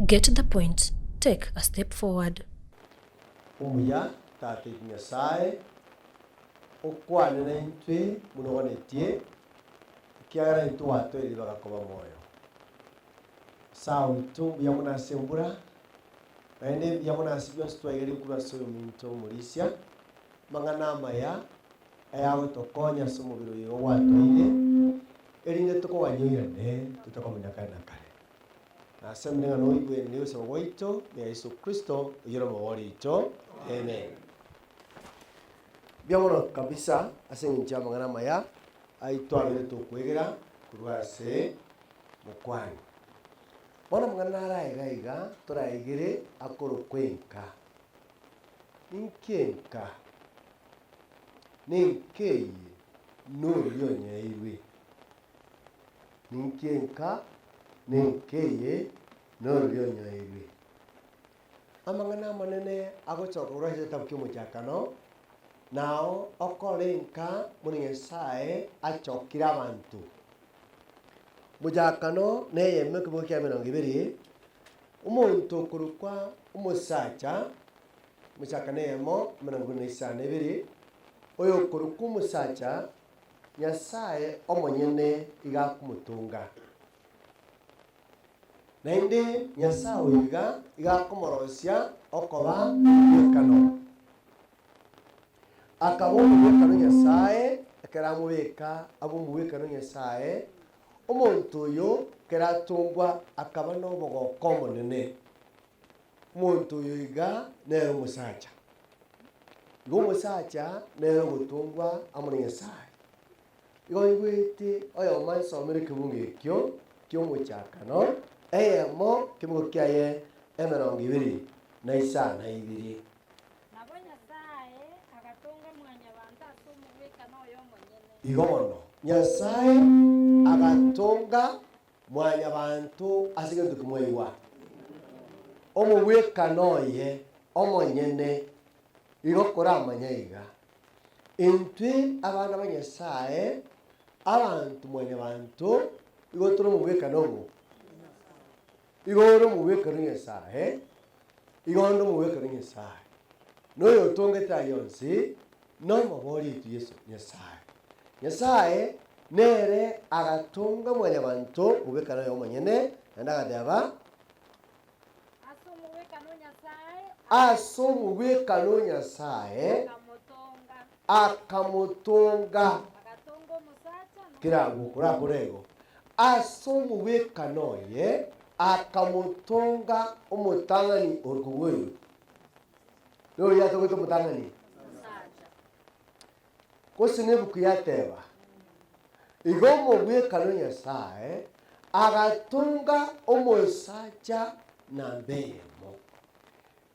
Get the point, take a step forward. Omuya, Tata oito Nyasae, okwane naintwe buna oganetie, ekiagera intwe gwatoire ribaga koba moyo. Nyasae oito, mbuya mono ase embura, naende mbuya mono ase bionsi twaigereire korwa ase oyominto omorisia, amang'ana amaya ayagotokonya ase omobere oyo igo gwatoire, erinde tokoganyoirane totakomenya kare na kare. Nasemire ng'a noigwene ogosaba gwaito na Yeso Kristo, oyio ore Omobori oito. Amen. Mbuya mono kabisa ase eng'encho y'amang'ana amaya ayio twabeire tokwegera korwa ase mokwani. Bono amang'ana naro aiga iga toraigere akorokwa enka. Ninki enka? Nenka eye noria onyeirwe. Ninki enka? Nenka eye noria onyeirwe. Amang'ana amanene agochoka korwa ase egetabu ki'omochakano, nao okore enka buna Nyasae achokire abanto. Mochakano neyemo ekebugo kia emerongo ebere, omonto okorokwa omosacha, Mochakano eyemo, emerongo ebere na isano na ebere, oyokorokwa omosacha, Nyasae omonyene iga akomotonga. Naende Nyasae oyo iga iga akomorosia okoba omobwekano. Akaba omobwekano Nyasae, ekero amobeka abe omobwekano Nyasae, omonto oyo ekero atongwa akaba nobogoko omonene. Omonto oyo iga nere omosacha. Igo omosacha nere ogotongwa amo na Nyasae. Igo oigwete oyomo ansomere ekebungo ekio ki'omochakano, eyemo ekebugo kiaye emerongo ebere na isano na ibere. Nabo Nyasae agatonga Mwanyabaanto ase omogwekano oye omonyene. Igo bono Nyasae agatonga Mwanyabaanto ase egento kimwaigwa, omogwekano oye omonyene igo koramanye iga, intwe abana ba Nyasae, abanto mwanyabaanto, igo tore omogwekano ong'o? Igo ore omogwekano o Nyasae, igo onde omogwekano o Nyasae. Na oyotongete aya onsi nomobori oito Yeso, Nyasae. Nyasae nere agatonga mwanyabanto omogwekano oye omonyene, naende agateba, Ase omogwekano o Nyasae Ase omogwekano o Nyasae akamotonga, akamotonga. agatonga omosacha na Kera agwo korakore igo, ase omogwekano oye akamotonga omotang'ani orokogwa oyo. Noria atogete omotang'ani? Gose nebuku yateba, Igo omogwekano Nyasae agatonga omosacha namba eyemo.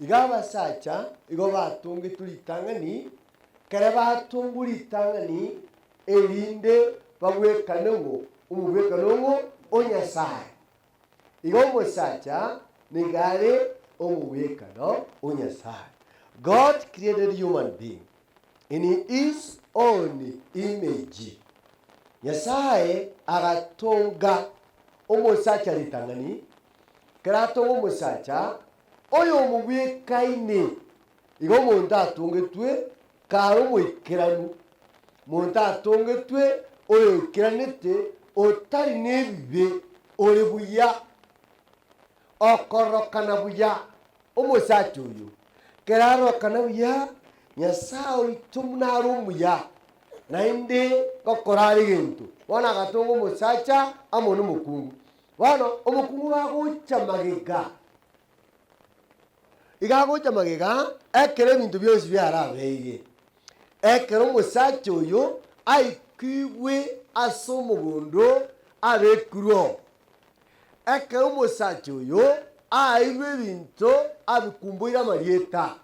Igo abasacha igo batongetwe ritang'ani, ekero batongwa ritang'ani erinde bagwekane ng'o? Omogwekano ng'o? O Nyasae. Igo omosacha nigo are omogwekano o Nyasae. God created human being in his own image. Nyasae agatonga omosacha ritang'ani, ekero atonga omosacha, oyomogwekaine. Igo omonto atongetwe kare omoikeranu, monto atongetwe oyoikeranete, otari nebibe, ore buya, okororokana buya. Omosacha oyo, ekero arorokana buya, Nyasae oito buna are omuya, naende gokora are egento. Bono agatonga omosacha amo nomokungu. Bono omokungu gagocha magega, Iga agocha magega ekero ebinto bionsi biarabeire, ekero omosacha oyo aikigwe ase omogondo abekirwe oo, ekero omosacha oyo aeirwe ebinto abikumboire amarieta,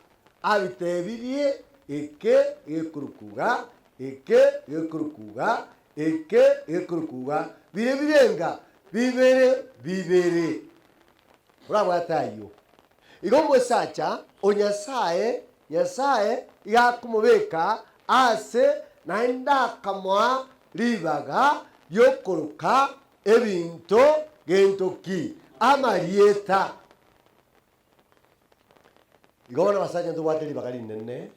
abitebirie eke gekorokwa iga, eke gekorokwa iga, eke gekorokwa iga, biria birenga bibere bibere. Orabwate ayio. Igo omosacha o Nyasae, Nyasae iga akomobeka aase naende akamoa ribaga ri'okoroka ebinto gento ki? Amarieta. Igo bono abasacha ntobwate ribaga rinene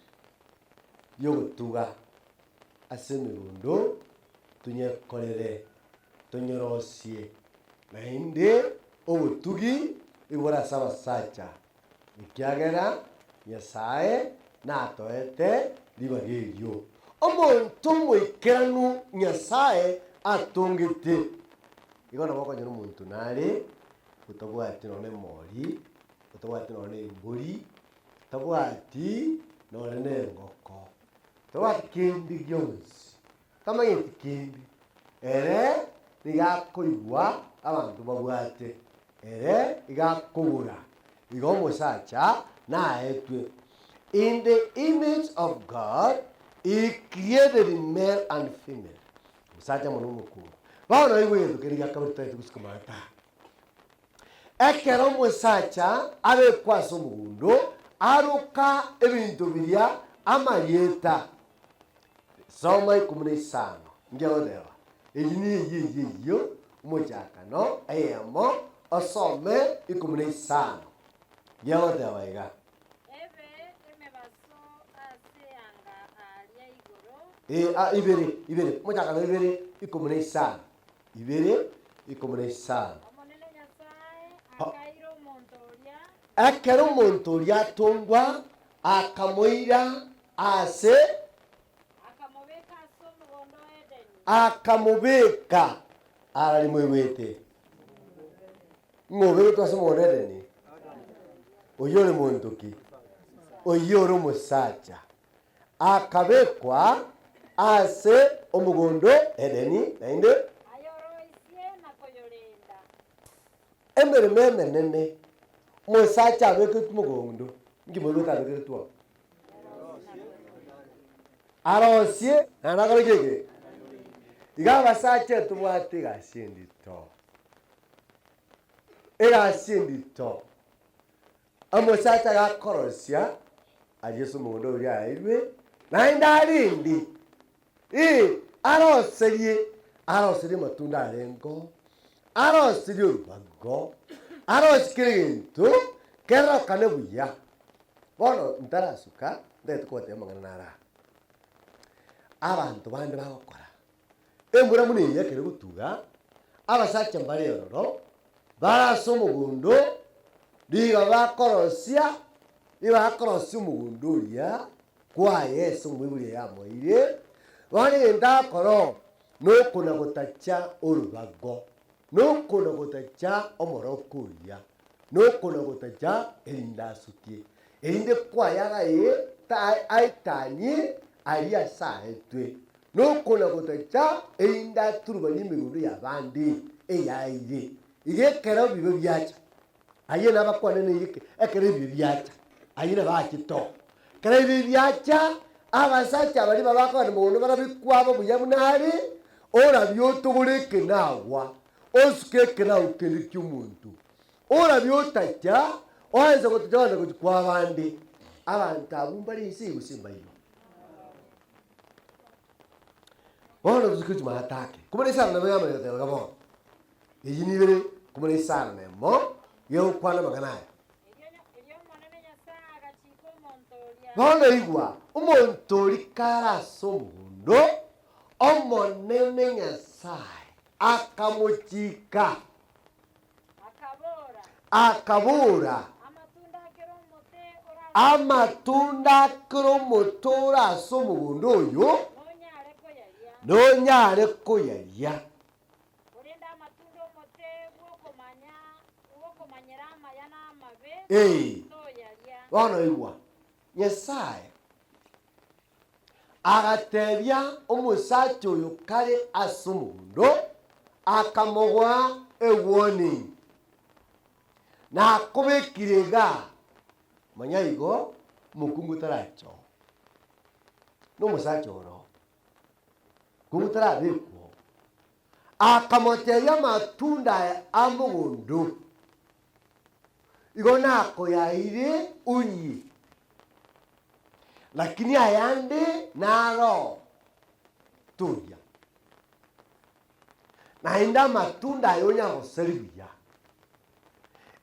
riogotuga ase emegondo tonyekorere, tonyerosie, naende obotugi nigo bore ase abasacha, ekiagera Nyasae natoete ribaga erio. Omonto omoikeranu Nyasae atongete, igo nabo okonyora omonto nare otabwati nonya nemori, otabwati nonya nembori, tabwati nonya nengoko, tabwati kende gionsi, tamanyeti kende. Ere nigo akoigwa abanto babwate, ere iga akogora, igo omosacha naetwe. In the image of God he created male and female. Omosacha amo nomokungu. Bono oigwe egento keria giakabere totagete gosika amato aa. Ekero omosacha abekwa ase omogondo, aroka ebinto biria amarieta. Soma ikomi na isano, inki agoteba? Eyio niyo eyio eyio eyio, omochakano eyemo, osome ikomi na isano. Inki agoteba iga? Ebe emebaso ase eanga aaria igoro. Ee, a, ibere, ibere, omochakano ibere ikomi na isano. Ibere, ikomi na isano. Omonene Nyasae akaira omonto oria. Ekero omonto oria atongwa, akamoira ase. Akamobeka ase omogondo o Edeni. Akamobeka ara rimoigwete. Ng'o obegetwe ase omogondo o Edeni? Oyio ore monto ki? Oyio ore omosacha. Akabekwa ase omogondo Edeni, naende. Ayoroisie na koyorenda. Emeremo emenene omosacha abeketwe mogondo, inki moigwete abekeretwe oo? Arosie naende akore ki eke? Iga abasacha etobwate egasi endito, egasi endito. Omosacha gakorosia aria ase omogondo oria aeirwe, naende arende, ee, aroserie, aroserie amatunda arengo, aroserie orubago, arosie kera egento kerorokane buya. Bono ntarasuka, ntagete kobatebia amang'ana naro aa. Abanto bande bagokora, embura buna eye ekero egotuga, abasacha mbare ororo, Bare ase omogondo, nigo bakorosia, nigo bakorosia omogondo oria kwaye ase omoibori oye amoeire. Bono egento agokora oo, nokona gotacha orobago, nokona gotacha omoroko oria, nokona gotacha erinde asukie, erinde kwaye agaye ta aetanie aria ase aetwe. Nokona gotacha erinde aturubanie emegondo y'abande eyaeire. Iga ekero ebibe biacha, aye nabakwane neyeke, ekero ebibe biacha, aye nabo achete oo. Ekero ebibe biacha, abasacha baria babe bakogenda mogondo barabikwe buya buna are, orabie otogore ekenagwa, osuke ekenago kende ki'omonto. Orabie otacha, oanse gotacha ogende gochia kw'abande. Abanto abwo mbare inse gose mbaiyo. Bono tosuke chimaata ake. Kumana isano nemo yamanya goteba iga bono. Eyio nibere kumana isano nemo gegokwana amang'ana aya. Erio Omonene Nyasae agachika omonto oria. Bono igwa, omonto oria kare ase omogondo, Omonene Nyasae akamochika. Akabora. Akabora. Amatunda akere omote ore ase omogondo oyo, nonyare koyaria. Ee, bono igwa, Nyasae Agatebia omosacha oyo kare ase omogondo, akamogoa ewarning, Nakobekire igaa, manya igo omokungu taracha oo, na omosacha ore oo, omokungu tarabekwa oo. Akamotebia amatunda aya amogondo, igo nakoyaeire orie. Lakini ayande naro toria. Naende amatunda aya onyagoseri buya.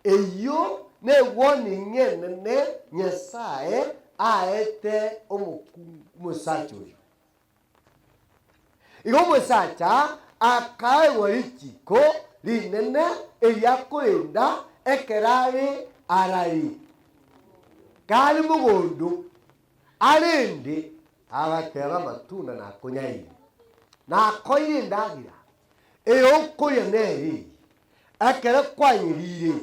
Eyio ne-warning enene Nyasae aete omokungu omosacha oyo. Igo omosacha akaegwa richiko rinene eriakorenda ekero are arari, kare mogondo, arende agateba amatunda nakonyaire, nakoire endagera Eyokoria nere eye, ekero kwanyeriire,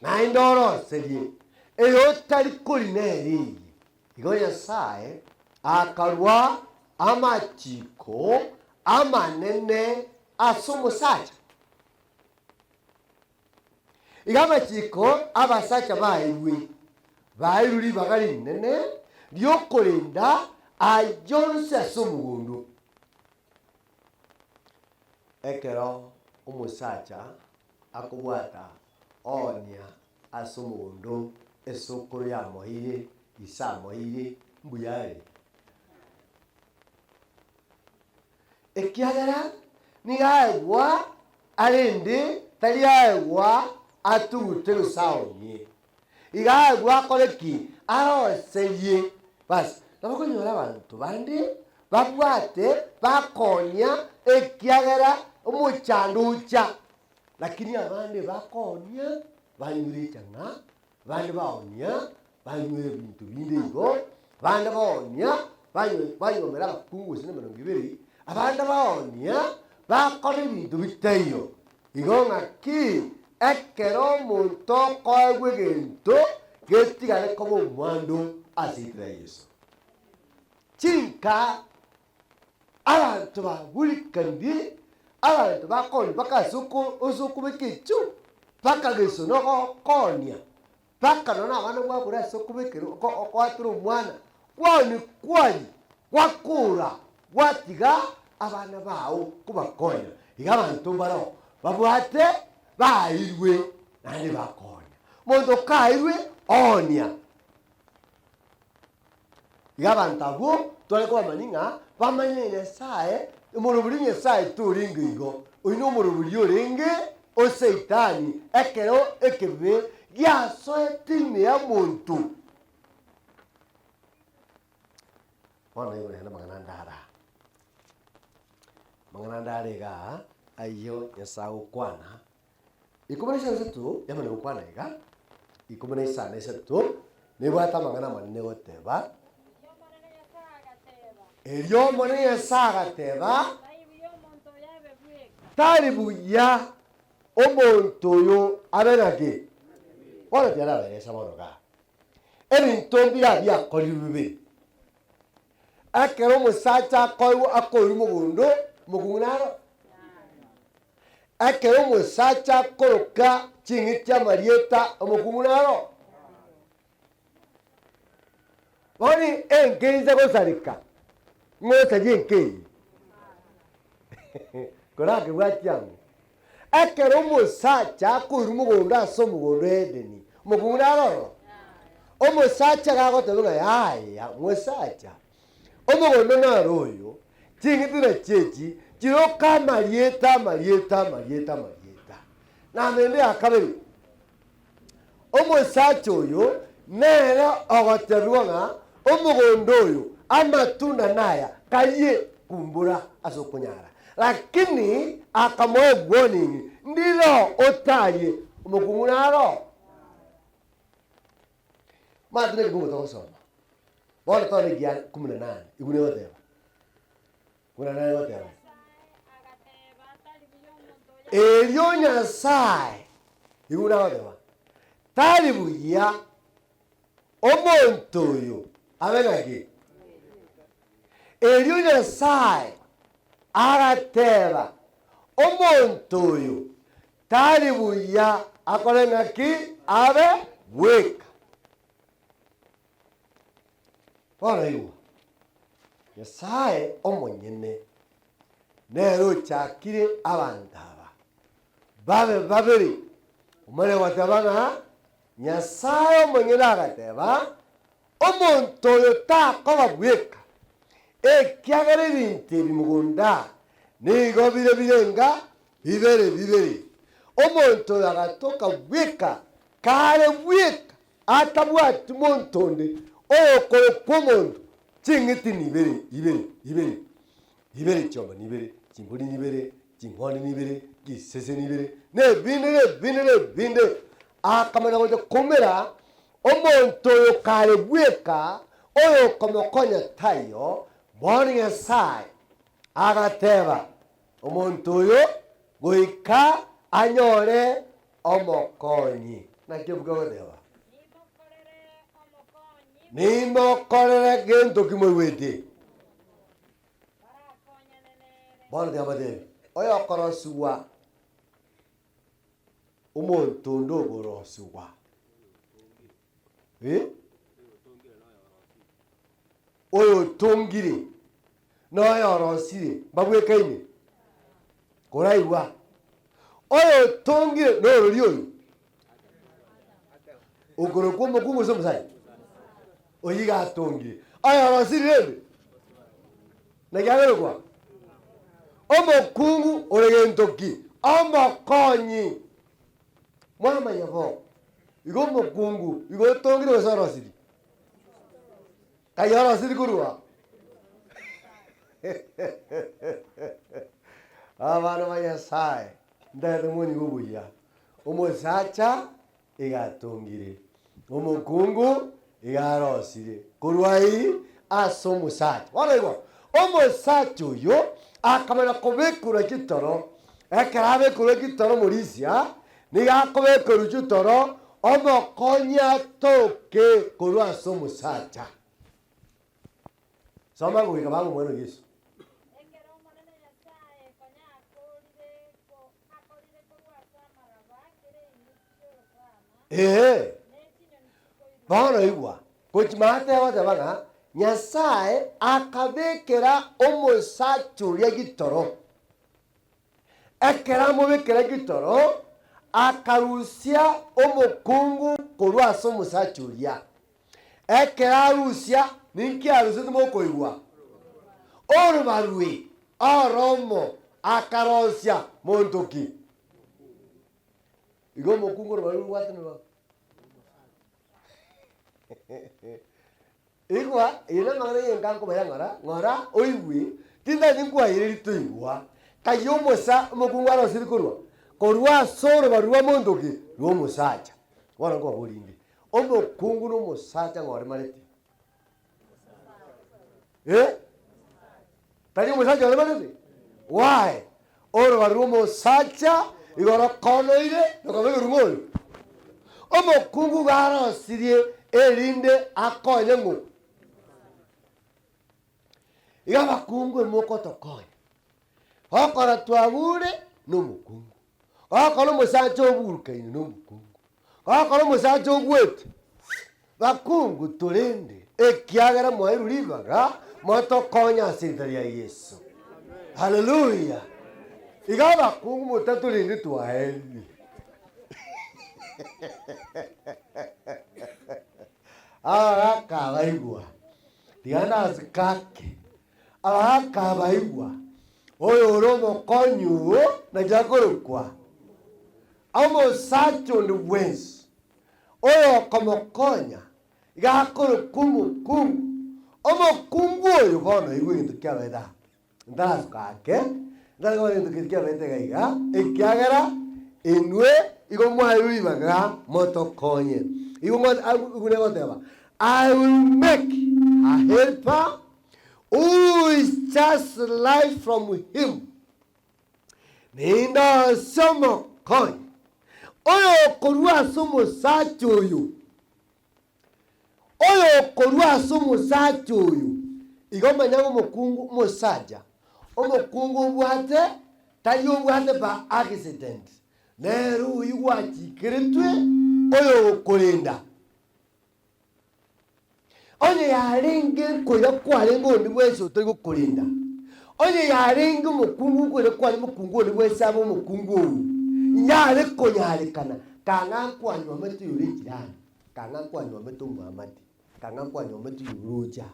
naende oroserie, eyotari koria nere eye. Igo Nyasae akarua amachiko amanene ase omosacha. Igo amachiko abasacha baeirwe, baeirwe ribaga rinene riokorenda ayio onsi ase omogondo. Ekero omosacha akobwata oonia ase omogondo esokoro yamoeire, ise amoeire, mbuya are. Ekiagera nigo aegwa arende tari aegwa atugute gose aonie. Iga aegwa akore ki? Aroserie. Bas, nabo okonyora abanto bande babwate bakoonia ekiagera omochando ocha, lakini abande bakoonia banywire echang'aa, bande baonia banywire ebinto binde igo, bande baonia banywe banywomera abakungu gose na emerongo ebere, abande baonia bakora ebinto bitaiyo. Igo ng'aki ekero omonto okoegwa egento getigare koba omwando ase eritwa ria Yeso? Chinka abanto baburikanirie, abanto bakonia mpaka ase oko ase okobeka echio, mpaka gesono ogokonia, mpaka nonya na abana bwakure ase okobekera oko okoatera omwana, kwaoni kwani, gwakora, gwatiga abana bao kobakonya. Iga abanto mbaroo babwate bairwe naende bakonya. Monto kairwe, oonia. Iga abanto abwo tware kobamanyia ng'a bamanye Nyasae, omorobori Nyasae torenge igo, oyio nomorobori orenge o Saitani ekero ekebe giasoete ime y'omonto. Bono nigo naende amang'ana ande ara aa, amang'ana ande are iga aa, ayio Nyasae agokwana. Ikomi na isano isato yamanya gokwana iga, ikomi na isano isato nebwate amang'ana amanene goteba, Erio Omonene Nyasae agateba, Tari buya omonto oyo abe naki? Bono tiaraberesa bono igaa. Ebinto mbira biakorirwe bibe. Ekero omosacha akoigwa akoirwa mogondo, mokungu naro. Ekero omosacha akoroka ching'iti amarieta, omokungu naro. Bono enka ense gosareka, ng'o osaria enka eye? Korakebwatie ang'o? Ekero omosacha akoirwa mogondo ase omogondo o Edeni, omokungu naro ororo? Omosacha gagoteba ng'a yaya, mosacha, omogondo naro oyo, ching'iti nachio echi, chiroka amarieta amarieta amarieta amarieta. Namende ya kabere, omosacha oyo nere ogotebiwa ng'a omogondo oyo amatunda naya, karie kumbura ase okonyara. Lakini akamoa ewarning, ndiro otarie, omokungu naro. Omanyete nekebugu togosoma, bono tore egia kumi na nane, igwe negoteba, kumi na nane egoteba. Erio Nyasae, igwe nagoteba, tari buya omonto oyo abe ng'aki? Erio Nyasae agateba, Omonto oyo tari buya akore ng'aki? Abe bweka. Bono igwa, Nyasae omonyene nere ochakire abanto aba babe babere, omanye goteba ng'a Nyasae omonyene agateba, Omonto oyo takoba bweka, ekiagera ebinto ebi mogondo aa nigo bire birenga bibere bibere. Omonto oyo agatoka bweka. Kare bweka atabwati monto onde oyokorokwa omonto, ching'iti nibere, ibere, ibere, ibere, chiombe nibere, chimbori nibere, ching'ondi nibere, chisese nibere, na ebinde, na ebinde, na ebinde. Akamanya gocha koumera omonto oyo kare bweka, oyokomokonya taiyo, bono Nyasae agateba, Omonto oyo goika anyore omokonyi. Naki ebuku egoteba? Nimokorere gento ki moigwete? Bono tiga mbatebi, oyokorosigwa omonto onde okorosigwa, eh? Oyotongire na oyorosire mbabwekaine? Koraigwa, oyotongire norori oyo okorokwa omokungu gose omosacha? Oyio iga atongire. Oyorosire rende naki akorokwa? Omokungu ore gento ki? Omokonyi. Mwamanya bo, igo omokungu igo otongire gose orosirie? Kai orosiri korwa? Abana ba Nyasae, ntagete monyigwe buya. Omosacha iga atongire, omokungu iga arosire korwa ai ase omosacha. Bono igwa, omosacha oyo akamanya kobekerwa chitoro, ekero abekerwa chitoro morisia, Nigo akobekerwa chitoro omokonyi atoke korwa ase omosacha. Soma goika baba omwana o Yeso. Ekero Omonene Nyasae konya akorire ko akorire korwa ase amaraba kera eng'iti y'orosana, Ee, ne chinyoni chikoiruruka. bono igwa, gochia maate agoteba ng'a Nyasae akabekera omosacha oria gitoro. Ekero amobekera gitoro, akarusia omokungu korwa ase omosacha oria. Ekero arusia, ninki arusetie mokoigwa? Orobarwe oromo akarosia monto ki? Igo omokungu orobarwe rwatenerwa. Igwa, eye namang'ana y'enka nkobaya ng'ora, ng'ora oigwe, tintageti nkwayereria toigwa. Kayia omosa omokungu arosire korwa, korwa ase orobaru rwa monto ki? Rwa omosacha. Bono nkobaboria inde, omokungu na omosacha ng'a oremarete? Eh? Tari omosacha oremarete? Why? Orobaru rwa omosacha igo rokonoire rokabekerwa ng'o oyo? Omokungu igo arosirie erinde akonye ng'o? Iga abakungu emokotokonya, gokora twabure nomokungu, gokora omosacha oburukaine nomokungu, gokora omosacha ogwete, bakungu torende ekiagera mwairwe ribaga motokonye ase erieta ria Yeso. Haleluya! Iga abakungu motatorende twaerire. Abagaka abaigwa, tiga nasike ake, abagaka abaigwa, oyo ore omokonyi oo naki akorokwa? Omosacha onde bwensi oyokomokonya iga akorokwa omokungu. Omokungu oyo bono aigwe egento kiabaete aa, ntarasuka ake, ntarenge egento keria kiabaete iga iga, ekiagera inwe igo mwaeirwe ribaga motokonye. Igo buna egoteba, I will make a helper who is just like from him. Ninde ase omokonyi oyokorua ase omosacha oyo, oyokorua ase omosacha oyo, igo manya ng'a omokungu omosacha, omokungu obwate tari obwate by accident, nere oyio gwachikeretwe oyogokorenda. Onye yarenge nkoira kwarenge onde bwensi otari gokorenda, onye yarenge omokungu nkoira kware mokungu onde bwensi abe omokungu oo, yare konyarekana, kang'a nkwanyuomete oyore ejirani, kang'a nkwanyuomete omoamate, kang'a nkwanyuomete oyore ocha.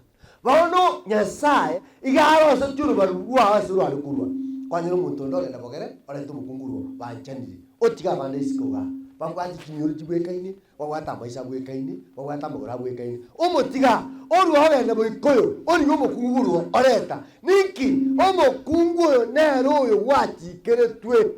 Bono Nyasae iga arosetie orobaru rwao ase rware korwa, kwanyora omonto onde ogenda bogere, orente omokungu orwo banchanire, otige abande isiko igaa. Babwate chimioro chibwekaine, babwate amaiso abwekaine, babwate amagoro abwekaine. Omotiga orua ogende boikoyo, origie omokungu korwa oreta. Ninki? Omokungu oyo nere oyo gwachikeretwe.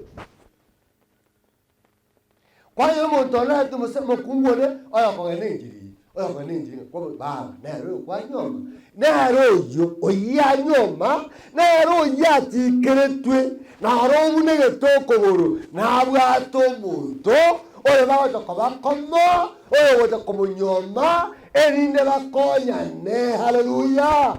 Kwanyora omonto onde arete omose omokungu onde, oyokogenda enchera eye, oyokogenda enchera eye, kwabo baba nere oyo kwanyuoma, nere oyio oyio anyuoma, nere oyio achikeretwe, naro obunegete okogoro, nabwate omonto, oyo bagocha koba komo, oyo ogocha komonyuoma, erinde bakonyane, haleluya.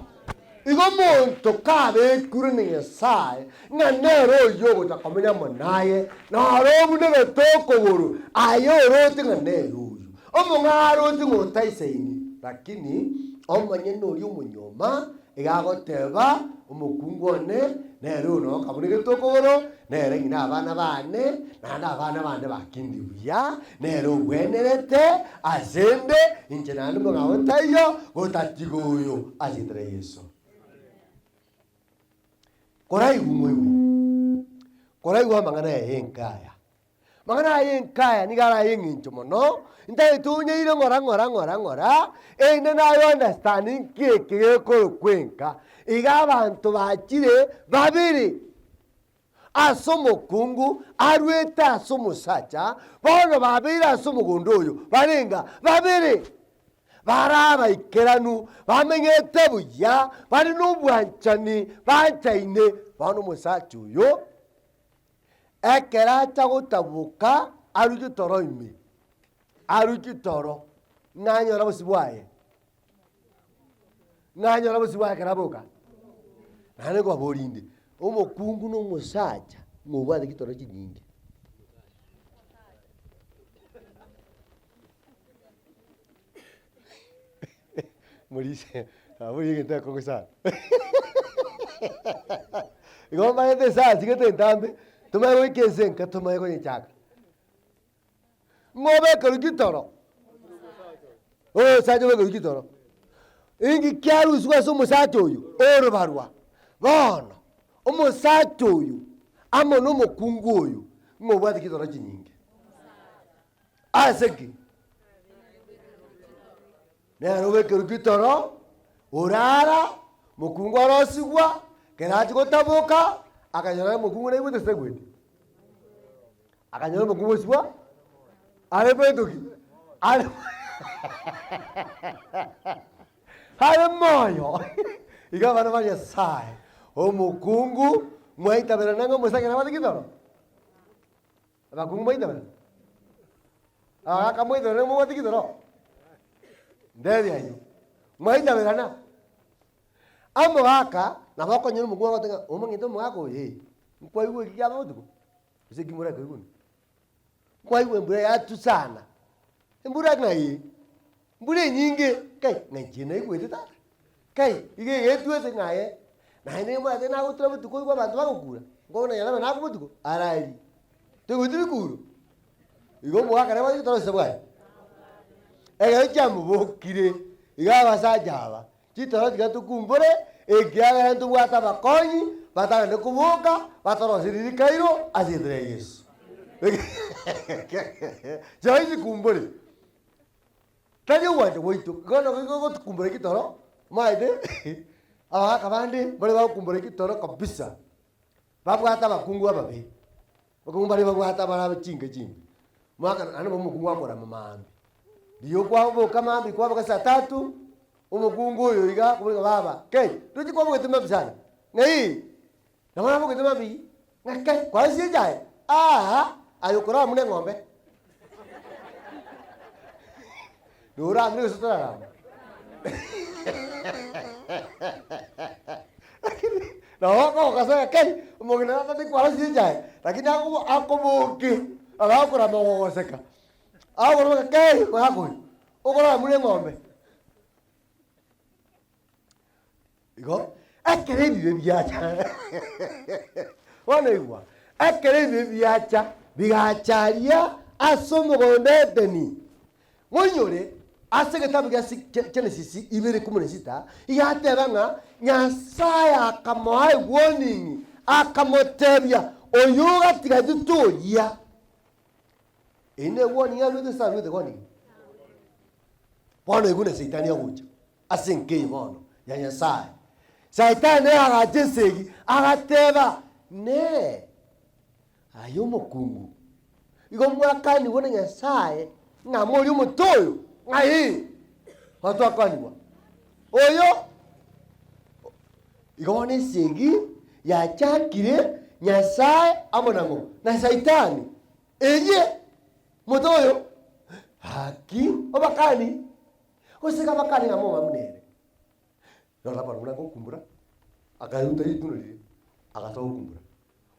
Igo omonto kabekirwe na Nyasae ng'a nere oyio ogocha komenya amo naye, naro obunegete okogoro, aye oroche ng'a nere oyio. Omong'ao aroche ng'a otaisaini, lakini omonyene oria omonyoma iga agoteba, Omokungu one nere oyo noo kabunegete okogoro, nere ng'ina abana baane, naende abana bane bakindi buya, nere ogwenerete asende, inche naende omong'ao taiyo, gotatiga oyo ase erieta ria Yeso. Koraigwe moigwe, koraigwe amang'ana aya y'enka aya. Amang'ana aya y'enka aya nigo are ay'eng'encho mono, ntagete onyeire ng'ora ng'ora ng'ora ng'ora, erinde naye o-understand nki eke gekorokwa enka. Iga abanto bachire babere. Ase omokungu arwete ase omosacha, bono babeire ase omogondo oyo barenga babere, bare abaikeranu, bamenyete buya, bare nobwanchani, banchaine. Bono omosacha oyo ekero acha gotaboka arwe chitoro ime, arwe chitoro, ng'a anyore bosio bwaye, ng'a anyore bosio bwaye ekero aboka. Naende nkobaboria inde, omokungu na omosacha ng'a obwate chitoro chinyinge. Morise, naboria egento ekong'u sana. Igo mbarete esaa chigete entambe, tomanye goika ense nka tomanye konyechaka. Ng'a obekerwe chitoro, omosacha obekerwe chitoro, inki kiarusigwe ase omosacha oyo? Orobarwa. Bono, omosacha oyo amo na omokungu oyo, ng'a obwate chitoro chinyinge. Ase ki? Nere obekerwe chitoro, orara, mokungu arosigwa, kero achia gotaboka, akanyora omokungu naigwete gose taigweti? Akanyora omokungu gosibwa, are bwento ki? Are are moyo. Iga abana ba Nyasaye, omokungu mwaitaberana ng'a omosacha nabwate chitoro? Abakungu mwaitaberana? Abagaka mwaitaberana ng'a mobwate chitoro? Ndebi ayio. Mwaitaberana? Omogaka nabo okonyora omokungu agoteba ng'a omong'ina omogaka oyo ee, nkwaigwa eki kiaba botuko? Gose eki morakoigwe ime. Nkwaigwa embura yatusana, embura ng'a ee, embura enyinge kai, ng'a inche naigwete tata, kai, iga egetwete ng'a aye, naende omanyete nagotura botuko oigwe abanto bagokura, nkobono nonye nabe nakwa botuko, arari, toigweti bikuro? Igo omogaka nabwate ekero ase bwaye, ekero kiamobokire, iga abasacha aba, Chitoro tiga tokumbore, ekiagera ntobwate abakonyi batagende koboka batoroserie rikairo ase erieta ria Yeso. Chirochio chikumbore, tari ogwancha gwaito, bono igo gotukumbora chitoro, omanyete abagaka bande mbare bagokumbora chitoro kabisa, babwate abakungu ababe, abakungu baria babwate abarabe chinka chimbe, omwaka naende omokungu akorama maambia. Riria kwaboka mambia kwaboka saa tatu, omokungu oyo iga akobora ng'a baba, kei, ndoche kwabogete mambia sana, ng'a ee, nabo nabogete mambia eyio, ng'a kei, kwarosirie echae? Aa, aye okorara buna eng'ombe. Noramire gose torarama? Lakini nabo okoboka ase ng'a kei, omong'ina natete kwarosirie echae, lakini akobo akoboke, agakorama gogoseka. Agokora kei omogaka oyo, okorara buna eng'ombe. Igo, ekero ebibe biacha bono igwa, ekero ebibe biacha, bigacha aria ase omogondo o Edeni, monyore ase egetabu gia si kia Genesis ibere ikomi na sita, iga ateba ng'a Nyasaye akamoa ewarning, akamotebia, oyo ogatigati toria. Eyio ne warning aruete gose taruete warning? Bono igwe na saitani agocha ase enka eye bono ya Nyasaye. Saitani nere agacha esegi agateba, Inee! Aye omokungu, igo mwakanigwe na Nyasaye ng'a morie omote oyo? Ng'a ee, bono twakanigwa. Oyo igo bono esegi yachakire Nyasaye amo nang'o? Na Saitani. Eye, mote oyo, gaki obakani, gose iga abakani ng'a moba buna ere. Rora bono buna agokumbura, akaruta rituno riria, agasoa gokumbura.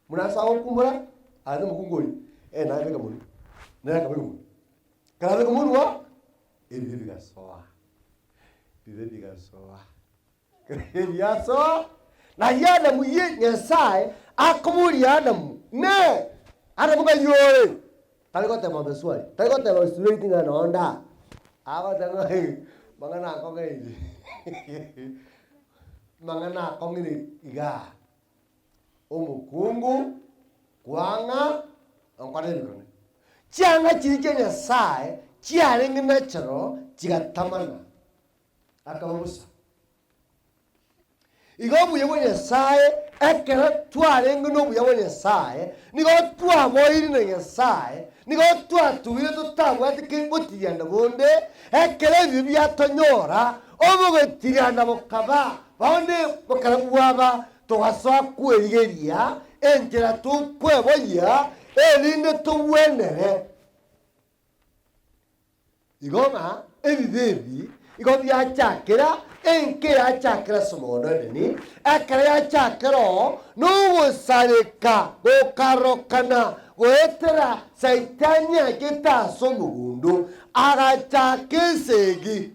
Buna ase agokumbura, aria omokungu oria, ere nabeka monwa, nere akabeka monwa. Ekero abeka monwa, ebibe bigasoa, ebibe bigasoa, ebibe biasoa, naye Adamu ye Nyasaye akoboria Adamu, Inee! Adamu ng'ai ore? Tari goteba maswali, tari goteba straight ng'a noo ndaa, agoteba ng'a mang'ana akong'aini mang'ana akong'ire igaa. Omokungu kwang'a onkore ebikone. Chianga chiria chia Nyasaye chiarenge natural chigatamana, akaba bosa. Igo obuya bwa Nyasaye, ekero twarenge nobuya bwa Nyasaye, nigo twaboire na Nyasaye, nigo twatugire totabwati ki gotirianda bonde, ekero ebibe biatonyora, obogotirianda bokaba, bono bokaba bwaba, togasoa kwerigeria enchera tokweboyia, erinde togwenere. Igo ng'a ebibe ebi igo biachakera enka eyachakera ase omogondo o Edeni, ekero yachakera oo, nogosareka gokarokana goetera Saitani achete ase omogondo, agachaka esegi.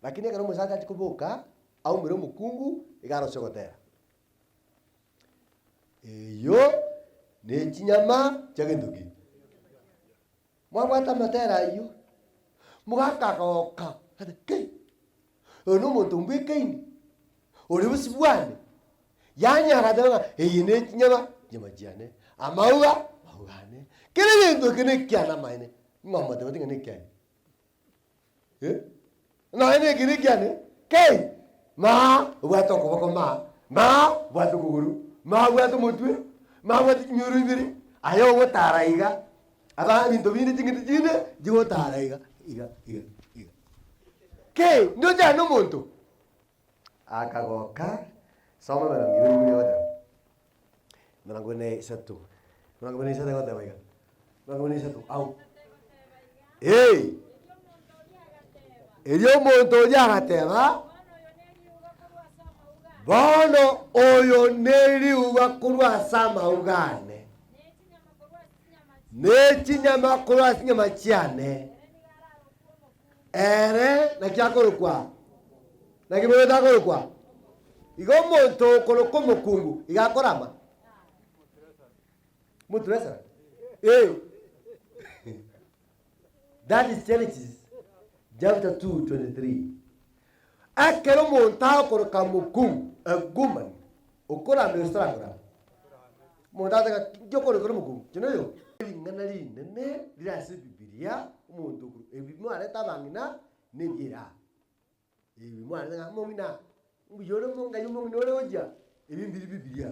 Lakini ekero omosacha achia koboka, aumere omokungu, iga arose ogotera. Eyio nechinyama chia gento ki? Mwabwate amatera ayio, mogakagoka ati kei, oyo na omonto mbwekaine, ore bosio bwane, yanyara teba ng'a eye ne chinyama, chinyama chiane, amauga, amauga ane, kera egento eke na ekiane amaene, ng'a omotebeti ng'a nekiane. Eh, nonya na ekero ekiane, kei, maa obwate okoboko maa, maa obwate okogoro, maa obwate omotwe, maa obwate chimioro ibere, aye ogotara iga, aba ebinto binde ching'iti chinde chigotara iga iga iga iga. Kei, ndoche aye na omonto? Akagoka, soma emerongo ibere buna egoteba, emerongo ene isato, emerongo ene isato egoteba iga, emerongo ene isato au. Ee, erio omonto oria agateba, Bono oyo neriuba korwa ase amauga ane, ne chinyama korwa ase chinyama chiane. Ere naki akorokwa? Naki bono takorokwa? Igo omonto okorokwa omokungu iga akorama? Moturesera? Eh. That is Genesis chapter 2 23. Ekero omonto agokoroka mokungu, a woman, okorama gose tarakorama? Omonto agotebi ng'a inki okorokera omokungu? Inche noyo. Ring'ana rinene rire ase Ebibilia, omonto okoro ebi mwareta abang'ina na ebiera. Ebi mwareta ng'a omong'ina, mbuya ore omongai omong'ina ore gochia, ebi mbiri Bibilia.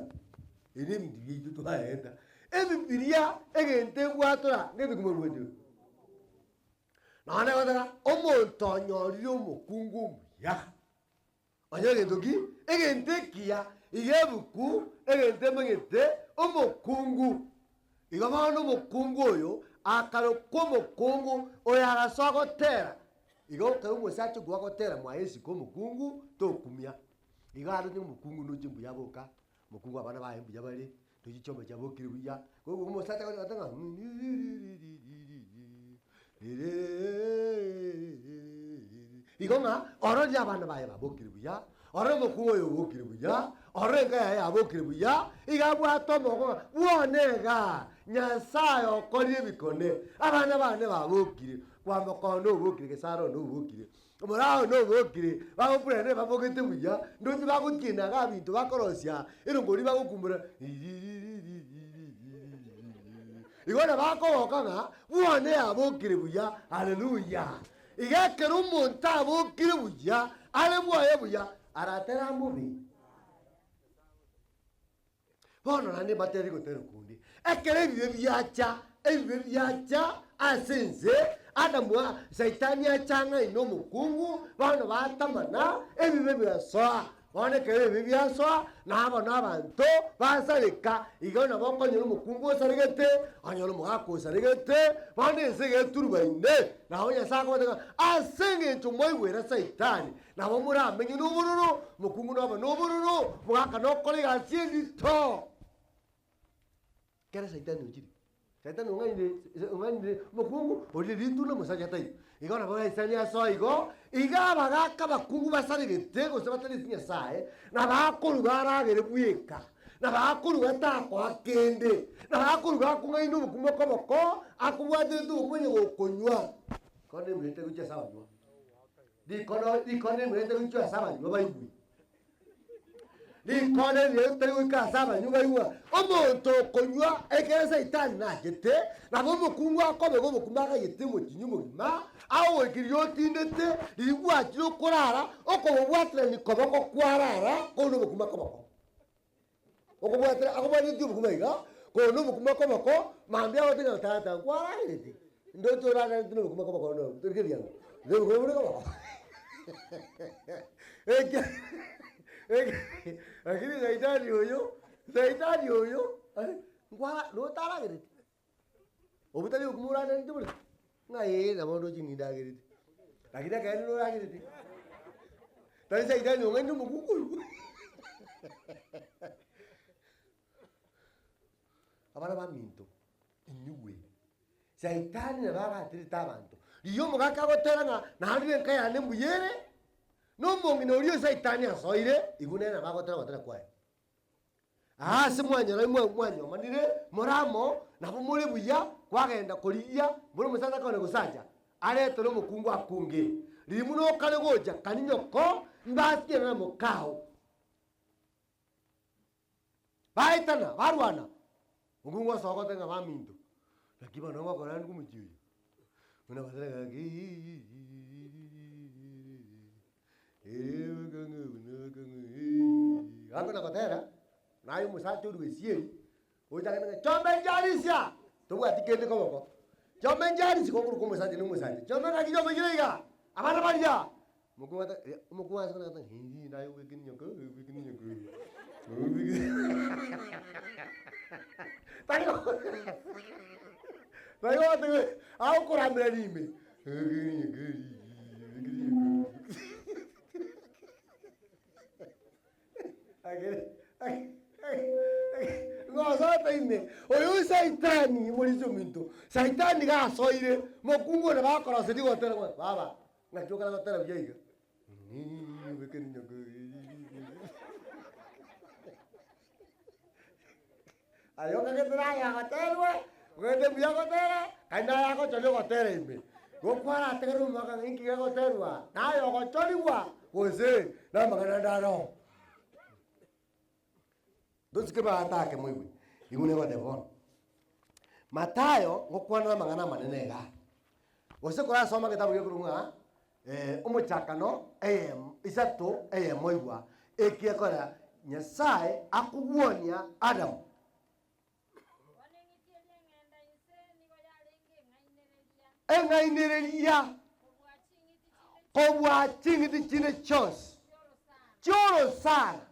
Ebi na ebinto biaito twareta. Ebibilia egento egwatora ngento kimorwetwe. Nonya goteba omonto onyorire omokungu omuya, onye egento ki? Egento ekiya, iga ebuku, egento emanyete, omokungu. Igo bono omokungu oyo, akarokwa omokungu, oyo agasoa gotera, igo ekero omosacha okwo agotera mwaye isiko omokungu, tokumia. Igo aroche omokungu noche mbuya boka, omokungu abana baye mbuya bare, Tochi chiombe chiabokire buya, koigwa omosacha agocha ng'a igo ng'a ororire abana baye babokire buya, orore omokungu oyo obokire buya, orore enka yaye yabokire buya, iga abwate omogoko ng'a bwone igaa, Nyasaye okorire ebikone, abana bane babokire, kwamboka one obokire, gesare one obokire. Omorao nobokire, bagopurana nebabogete buya, ndoche bagotiena iga ebinto bakorosia, erongori bagokumbura. Igo nabo akogoka ng'a bwane yabokire buya, haleluya. Iga ekero omonto abokire buya, are bwaye buya, aratere amobe. Bono naende mbatebi gotera okonde, ekero ebibe biacha, ebibe biacha ase ense, Adamu a Saitani acha ang'aine omokungu, bono batamana, ebibe bigasoa. Bono ekero ebibe biasoa, nabono abanto basareka, igo nabo okonyora omokungu osaregete, onyore omogaka osaregete, bono ense iga eturubaine. Nabo Nyasae akobatebia ng'a ase eng'encho mwaigwera Saitani, Nabo moramenye nobororo, omokungu nobe nobororo, omogaka nokora egasi endito. Ekero saitani ochire, saitani ong'ainire ong'ainire omokungu orire ritunda omosacha taiyo. Igo nabo saitani asoa igo, iga abagaka abakungu basaregete gose batareti Nyasaye, nabo akoruga aragere bweka, nabo akoruga takoa kende, nabo akoruga akong'aina obokima koboko, akobwaterete obokima onye gokonywa. Bono emurete gochia ase abanywa. Rikono rikono rimurete gochia ase abanywa baigwe. Rikono rirete goika ase abanywa baigwe. Omonto okonywa ekero saitani nachete, nabo omokungu akobega obokima akagete omotinyi omogima, agogoika riria otindete, riria gwachire okorara, okobobwaterania koboko kwarara, korende obokima koboko. Okobwatera akobwatetie obokima iga, korende obokima koboko, mambia agotebi ng'a tata nkwaragerete, ndoche oragerete na obokima koboko no rigereria ng'a na obokima bore koboko eke eke lakini saitani oyo, saitani oyo nkwara notaragereti, obwo tari obokima oragerete bore? Ng'a ee nabo ndoche nindagerete, lakini ekeene noragerete, tari saitani ong'ainire omokungu oywo. Abana baminto, inyigwe, saitani nabo agaterete abanto, riria omogaka agotera ng'a naende enka yane mbuya ere, na omong'ina oria o saitani asoire, igo nere nabo agotera ogotera kwaye. Aase mwanyora mwanyomanire more amo, nabo more buya, kwagenda korigia buna omosacha akogenda gosacha, aretere omokungu akunge. Riria buna okare gocha kani nyoko mbasinyane na mokao. Baetana, barwana, omokungu osoa goteba ng'a baminto, naki bono ngokora ande omochie oyo? Buna bateba gaki. Gakona gotera, naye omosacha orwa esieri, ocha agende ng'a chombe nchiarisia! Tobwati kende koboko, chombe nchiarisia gokoruka omosacha na omosacha, chombe ng'aki chombe chire igaa, abana baria, omokungu ata omokungu ase kona goteba ng'a naye obeke ninyoko obeke ninyoko tari tari goteba agokoramerania ime. Ng'osoete ime, oyo saitani moriche ominto, saitani gasoire, mokungu one bakoroseria gotera ng'a baba, ng'aki okare gotera buya iga? Aye okagete naye agoterwe, ogende mbuya agotera, naende naye agochoria ogotera ime. Igo kwarategerere omwaka ng'a inki gegoterwa, naye ogochorigwa gose namang'ana ande aroo. Tosike baatake moigwe, igo negoteba bono. Mathayo ngokwana amang'ana amanene igaa, gose korasome egetabu gekorokwa ng'a omochakano eyemo isato eyemo igwa, ekiagera Nyasae akogwonia Adamu. Bono eng'iti eria eng'enda inse nigo yarenge eng'ainereria. Eng'ainereria kobua ching'iti chinde chionsi chi'orosana,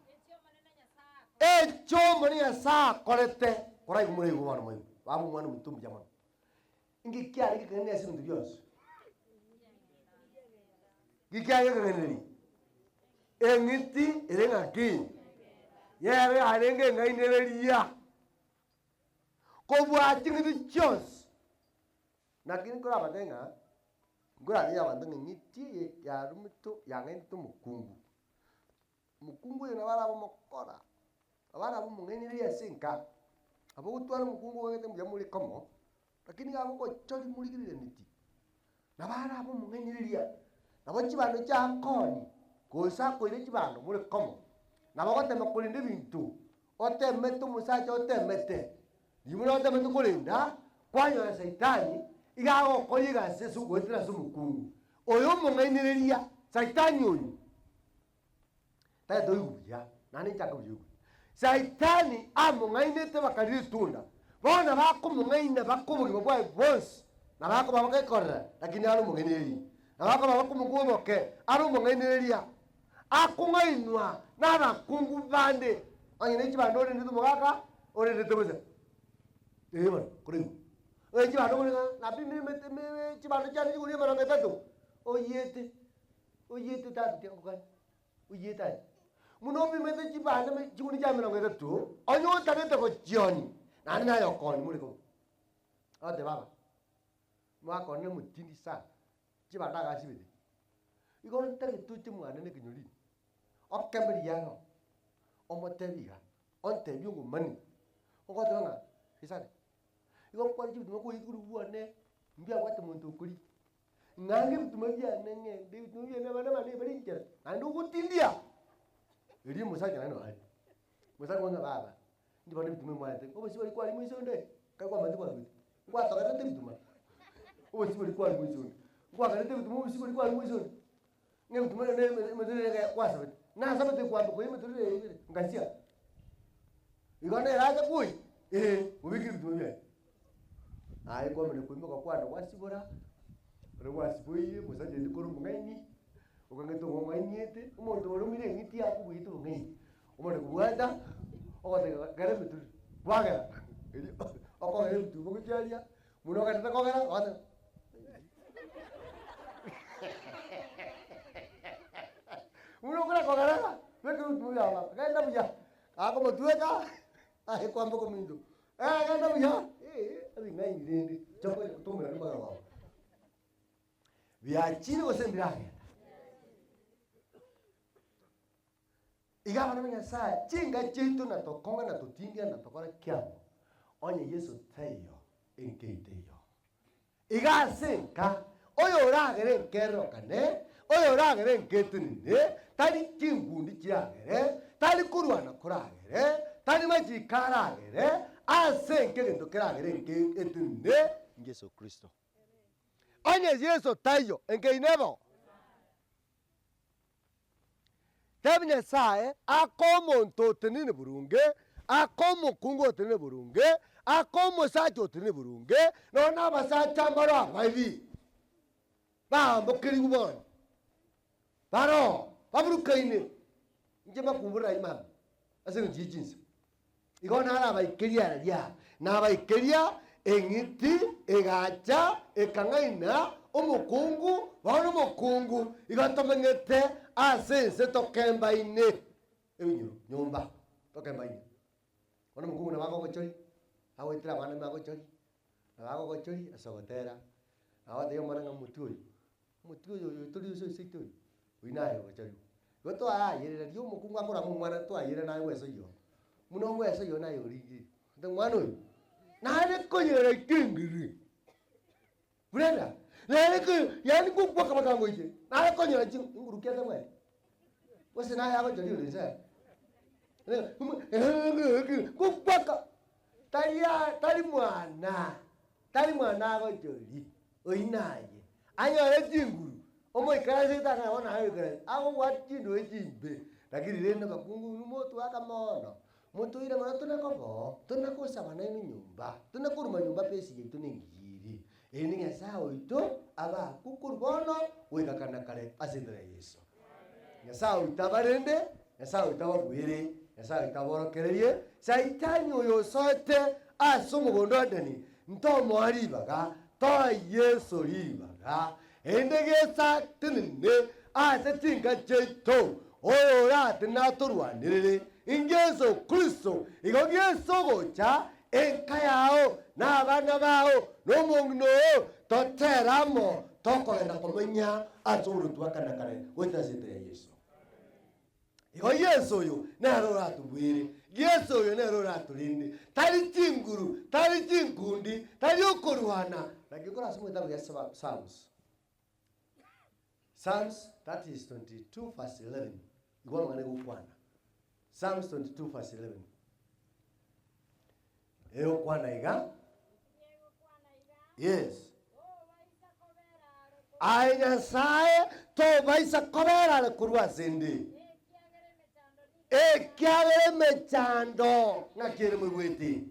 echio Omonene Nyasae akorete. Koraigwe moraigwe bono moigwe, baba omwana ominto mbuya mono. Inki kiarenge ekeng'eneri ase ebinto bionsi? Nki kiarenge ekeng'eneri? Eng'iti ere ng'aki? Yere yarenge eng'ainereria kobua ching'iti chionsi. Naki nkorabatebie ng'a, nkoratebi abanto ng'a eng'iti eye yaromete yang'ainete omokungu. Omokungu oyo nabo arabe omokora, nabo arabe omong'ainereria ase enka, nabo ogotwara omokungu ogete mbuya more komo, lakini iga agogochoria morigereraneti, nabo arabe omong'ainereria, nabo chibando chiakoni, gose akoire chibando more komo, nabo ogotema korenda ebinto, otemete omosacha otemete, riria buna otemete korenda. Kwanyora Saitani iga agokoria egasi ase ogoetera ase omokungu oyo omong'ainereria, Saitani oyo tagete oigwe buya, naende inche ake buya oigwe. Saitani among'ainete bakarira etunda, bono bakomong'aina baka obogima bwaye bwonsi, na bakoba bagekorera, lakini are omong'ainereria. Na bakoba bakomokwa oboke, are omong'ainereria, akong'ainwa nabakungu bande, onye ne chibando orendete omogaka, orendete bosa. Ee bono, kore igo. Onye chibando okore ng'a napimire emete eme chibando chiane chiguri emerongo etato, oyiete, oyiete tata tiga nkokanie, oyiete aye. Buna opimete chibando eme chiguri chia emerongo etato, onye otagete gochionia, naende naye okoonia more koba. Ogoteba baba, mwakore omotindi sana, chibando agasibete, igo ntagete oche mwane na ekenyoro ime, okeme riaro, omotebi iga, ontebie omomani, ogoteba ng'a gesare, igo nkwane chibituma koyia korwa bwane, mbiabwate monto okoria, ng'ange ebituma biane ng'ende ebituma biane abana bane bare inchera, naende ogotindia, erio omosacha naende noare, omosacha ng'a baba, inche bono ebituma mwaete, obosie boria kwari moiso onde, ekero kwamaete kwarwete, ngwatogerete ebituma, obosie boria kwari moiso onde, nkwagerete ebituma obosie boria kwari moiso onde. Ng'a ebituma ne eme emetorero eye kwasabete, nasabete kwamba koyia emetorero eye ibere, ngasia. Igo nerache koyia, eh, obeke ebituma biaye. Aye kwamanya koimoka kwana gwasibora, ekero gwasiboire, omosacha oyio kore omong'aini, okang'ete ong'ainiete, omonto oromire eng'iti akobuete obong'aini, omanye kobwata, ogoteba gera emetorero, kwagera, erio okogera ebituma gochia aria, buna ogenderete kogera, ogoteba. Buna okora kogera ng'a, beka ebituma biago baba, genda buya, gakomotweka, aye kwamboka ominto, eh genda buya, eh ebing'aini rende, chokonya gotomera nimagoro gabo. Biachire gose mbiragenda. Iga abana ba Nyasaye, chinga chiaito na tokong'a na totindia na tokore kiamo, onye Yeso taiyo, enka teiyo. Iga ase enka, oyoragere enka erorokane, oyoragere enka etenene, tari chinkundi chiagere, tari korwana koragere, tari machiko aragere, ase enka egento keragere enka etenene, Yeso Kristo. Onye Yeso taiyo, enka eyio nebe oo. Tebi Nyasae, ake omonto otenene boronge, ake omokungu otenene boronge, ake omosacha otenene boronge, nonya na abasacha mbaro ababi, baambokerigwe bono, baroo, baburukaine, inche mbakumbore ayio mambia, ase eng'encho ye chinsa. Igo narabaikerie aria, nabaikeria eng'iti egacha ekang'aina omokungu, bono omokungu igo tomenyete ase ense tokembaine ebinyoro nyomba tokembaine. Bono omokungu nabo agogochoria, agoetera abana ime agochorie, nabo agogochoria ase ogotera, nabo agotebia omwana ng'a omotwe oyo, Omotwe oyo oyo tori ase seito oyo, oyio naye ogochorigwa. Igo twayerera riria omokungu akorama omwana twayerera naye bwesoyia oo. Buna obwesoyia oo naye origirie, ante omwana oyo, nare konyora ekengere, brother, nare ko yaani ngokwaka mpaka ngoiche, nare konyora chi nguru ki atabwati? Gose naye agochoria ore inse aya? Ngokwaka, tari aa tari mwana. Tari mwana agochoria, oyio naye, anyore chinguru, omoikaransete ang'e bono aye oikaranse, agobwate chindoe chimbe, lakini rende abakungu inwe motwaka mono, motoire mono tona koba oo, tona gosaba nainwe nyomba, tona koruma nyomba pesi yaito nengiya ere, erinde Nyasaye oito abe akwo korwa bono goika kare na kare ase enchera ya Yeso. Nyasaye oito abarende, Nyasaye oito ababuere, Nyasaye oito aborokererie, Saitani oyo osoete ase omogondo o Edeni, ntomoa ribaga, toa Yeso ribaga, erinde gesa atenene ase chinka chiaito, oyo oratenene atorwanerere, Ingeso Kristo, igo Yeso ogocha enka yao, na abana bao, na omong'ina oo, totere amo, tokogenda komenya ase oboronge bwa kare na kare goetera ase enchera ya Yeso. Igo Yeso oyo nere oratobuere, Yeso oyo nere oratorende, tari chinguru, tari chinkundi, tari okorwana. Naki nkorasome egetabu gia Psalms. Psalms that is 22 verse 11. Igwa amang'ana egokwana. Psalms 22 verse 11. Egokwana iga. Egokwana Yes. Aye Nyasae, tobaisa kobera are korwa ase 'nde, ekiagera emechando ng'aki ere moigwete.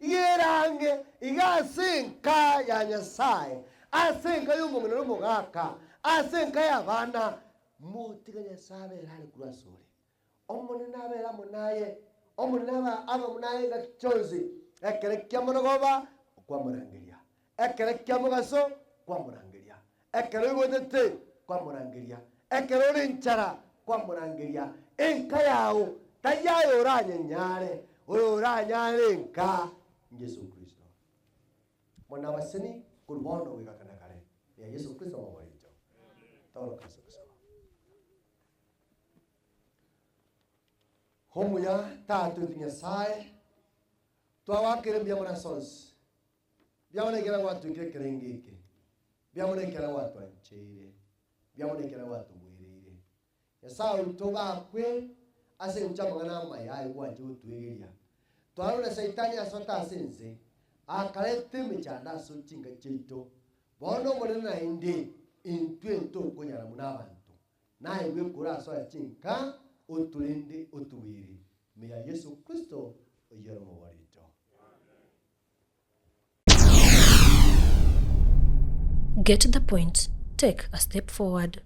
Iga ere ang'e iga ase enka ya Nyasae, ase enka y'omong'ina na omogaka, ase enka y'abana, motige Nyasae abere are korwa asore. Omonene abere amo naye, Omonene abe amo naye engaki chionsi, ekero kia monogoba okwamorangeria, ekero kia mogaso kwamorangeria, ekero oigotete kwamorangeria, ekero ore nchara kwamorangeria. Enka yao tari aye oranyenyare, oyoranyare enka n'Yeso Kristo. Bono abaseni korwa bono goika kare na kare, neya Yeso Kristo omobori oito. Togoroka ase ogosaba. Omuya Tata oito Nyasae, twagwakera mbuya mono ase onsi, mbuya mono ekero gwatwekire ekerengo eke, mbuya mono ekero gwatwancheire, mbuya mono ekero gwatogwereire. Nyasae oito gakwe ase eng'encho y'amang'ana amaya aye gwancha gotwegeria. Twarorire Saitani asoete ase ense, akareta emechando ase chinka chiaito. Bono Omonene naende, intwe ntokonyara buna abanto, Naye bwekure ase oye chinka, otorende otogwere, ime ya Yeso Kristo oyio ore Omobori oito. Get the point, take a step forward.